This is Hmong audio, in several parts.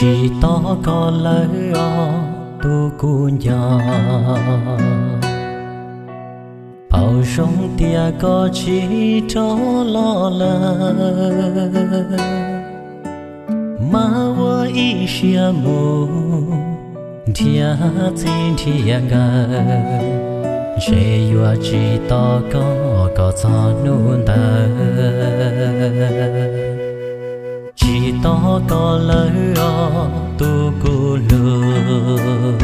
Tsis tos koj lawm os tus kuv nco, pom zoo tias koj tsis rov los lawm. Mas ua ib siab mus nrhiav txij nrhiav nkawm, ntshe yuav tsis tos koj kom txog hnub ntawd. Tsis tos koj lawm os tus kuv hlub,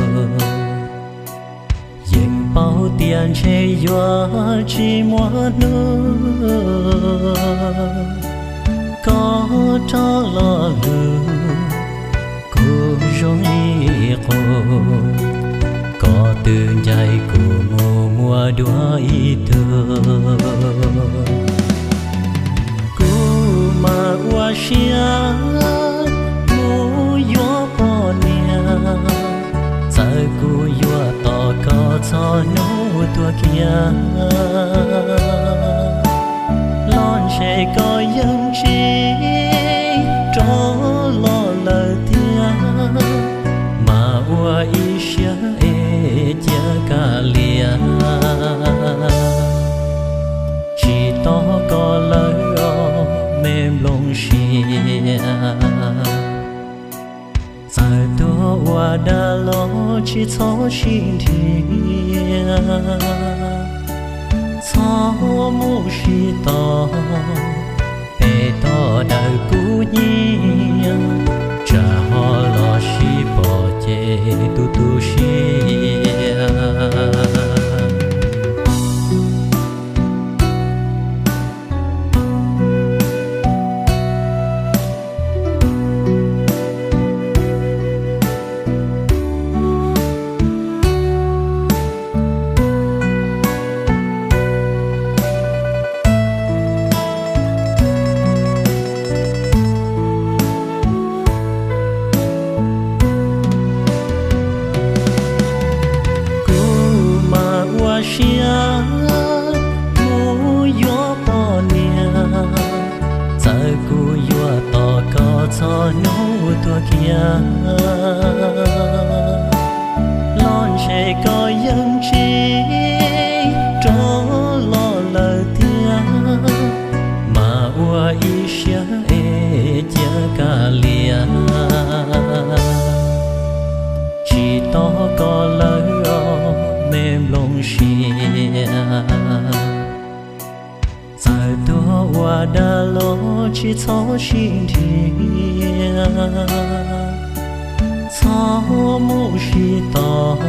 yeej paub tias ntshe yuav tsis muaj hnub koj rov los lug kuv zoo li qub. Koj twb ncaim kuv mus muaj dua ib tug, kuv mas ua siab mus yuav poj niam. Txawm kuv yuav tos koj txog hnub tuag kiag los ntshe koj yeej tsis rov los lawm tiag. Mas ua ib siab es cia kav liam, tsis tos koj lawm os me nplooj sia. Txawm tuag ua dab los tsis txhob sib nrhiav, txhob mus sib tos pem toj dawm kuv nyiam, tsam ho los sib pom ces tu tu siab. Kuv mas ua siab mus yuav poj niam, txawm kuv yuav tos koj txog hnub tuag kiag los ntshe koj yeej tsis rov los lawm tiag. Mas ua ib siab es cia kav liam, tsis tos koj lawm os me nplooj sia. Txawm tuag ua dab los tsis txhob sib nrhiav, txhob mus sib tos